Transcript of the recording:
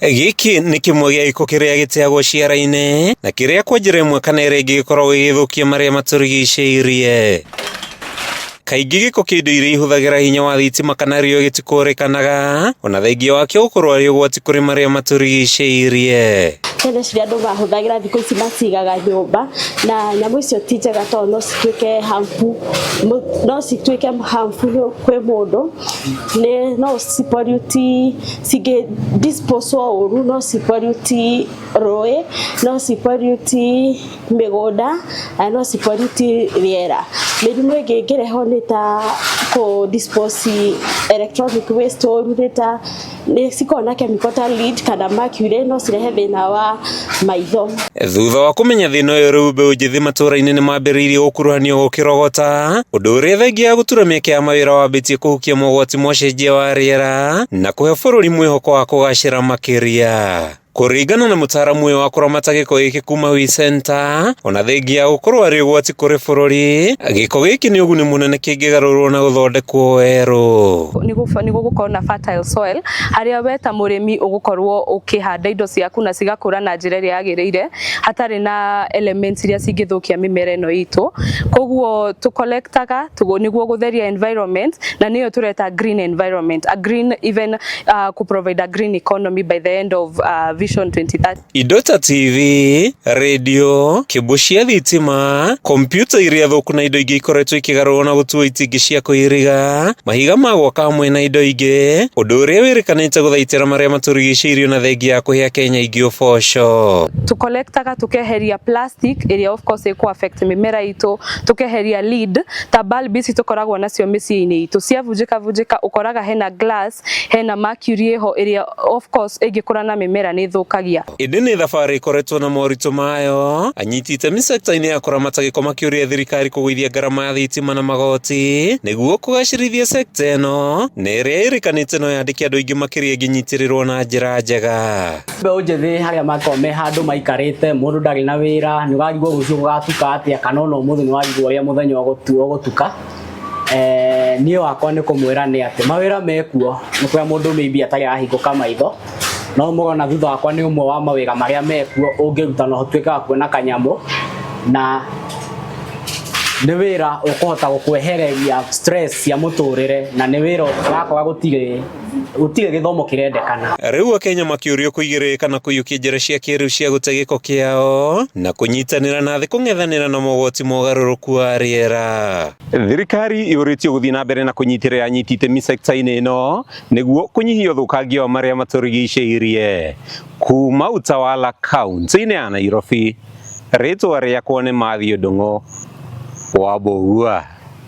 Gĩkĩ nĩ kĩmwe gĩa gĩko kĩrĩa gĩteagwo ciara-inĩ na kĩrĩa kwa njĩra ĩmwe kana ĩrĩa ĩngĩ gĩkoragwo gĩgĩthũkia marĩa matũrigicĩirie. Kaingĩ gĩko kĩa indo iria ihũthagĩra hinya wa thitima kana riũa gĩtikũrĩkanaga, ona thengia wakĩo gũkorwo arĩ ũgwati kũrĩ marĩa matũrigicĩirie. Ciana ciria andũ mahũthagĩra thikũ ici macigaga nyũmba na nyamũ icio ti njega tondũ no cituĩke harmful, no cituĩke harmful kwĩ mũndũ, nĩ no ci pollute cingĩ dispose ũru no ci pollute rũĩ, no ci pollute mĩgũnda na no ci pollute rĩera. Mĩrimũ ĩngĩ ĩngĩrehwo nĩ ta kũ dispose electronic waste ũru nĩ ta nĩ cikoragwo na chemical ta lead kana mercury no cirehe thĩna wa maitho. Thutha wa kũmenya thĩna ũyũ rĩu mbeũ njĩthĩ matũra-inĩ nĩ mambĩrĩirie gũkuruhanio gũkĩrogota, ũndũ ũrĩa thengia ya gũtura mĩeke ya mawĩra wambĩtie kũhukia mogwati ma ũcenjia wa rĩera na kũhe bũrũri mwĩhoko wa kũgacĩra makĩria. Kũringana na mũtaaramu ũyũ wa kũramata gĩko gĩkĩ kuma We Center, ona thengia ya gũkorwo arĩ ũgwati kũrĩ bũrũri, gĩko gĩkĩ nĩ ũguni mũnene kĩngĩgarũrwo na gũthondekwo werũ. Nĩ gũgũkorwo na fertile soil harĩa we ta mũrĩmi ũgũkorwo ũkĩhanda indo ciaku na cigakũra na njĩra ĩrĩa yagĩrĩire hatarĩ na elements iria cingĩthũkia mĩmera ĩno itũ. Koguo tũ collectaga nĩguo gũtheria environment na nĩyo tũreta green environment, a green even kũ provide a green economy by the end of Vision 2030. Indo ta TV, radio, kĩbũ cia thitima, kompiuta iria thũku na indo ingĩ ikoretwo ikĩgarũrwo na gũtuo itingĩ cia kũiriga, mahiga ma gwaka hamwe na indo ingĩ, ũndũ ũrĩa wĩrĩkanĩte gũthaitĩra marĩa matũrigicĩirio na thengia ya kũhe Akenya aingĩ ũboco. Tũcollectaga tũkeheria plastic ĩrĩa of course ĩkũ affect mĩmera itũ, tũkeheria lead ta bulb ici tũkoragwo nacio mĩciĩ-inĩ itũ ciavunjĩka vunjĩka ũkoraga hena glass, hena mercury ĩho ĩrĩa of course ĩngĩkũra na mĩmera nĩ ĩthũkagia. Ĩndĩ nĩ thabarĩ ĩkoretwo na moritũ mayo, anyiti itemi sekta-inĩ ya kũramata gĩko makĩũria thirikari kũgũithia ngarama ya thitima na magoti nĩguo kũgacĩrithia sekta ĩno na ĩrĩa ĩrĩkanĩte no yandĩke andũ aingĩ makĩria ĩngĩnyitĩrĩrwo na njĩra njega. Mbeũ njĩthĩ harĩa makoragwo me handũ maikarĩte, mũndũ ndarĩ na wĩra, nĩ ũrarigwo rũciũ gũgatuka atĩa, kana ona ũmũthĩ nĩ warigwo ũrĩa mũthenya ũgũtuka. Niĩ wakwa nĩ kũmwĩra nĩ atĩ mawĩra mekuo, nĩ kũrĩa mũndũ maybe atarĩ arahingũka maitho, no mũrona thutha wakwa nĩ ũmwe wa mawĩra marĩa mekuo ũngĩruta na ũtuĩke wa kuona kanyamũ, na nĩ wĩra ũkũhota gũkwehereria stress cia mũtũrĩre, na nĩ wĩra ũrakora gũtirĩ gũtirĩ gĩthomo kĩrendekana. Rĩu Akenya makĩũrio kũigĩrĩrĩka na kũiyũkia njĩra cia kĩrĩu cia gũte gĩko kĩao na kũnyitanĩra na thĩ kũng'ethanĩra na mogwati ma ũgarũrũku wa rĩera. Thirikari yũrĩtio gũthiĩ na mbere na kũnyitĩrĩra anyiti itemi sekta-inĩ ĩno nĩguo kũnyihia ũthũkangia wa marĩa matũrigicĩirie. Kuma Utawala kaunti-inĩ ya Nairobi, rĩtwa rĩakwa nĩ Matthew Ndung'u wa Mbũgua.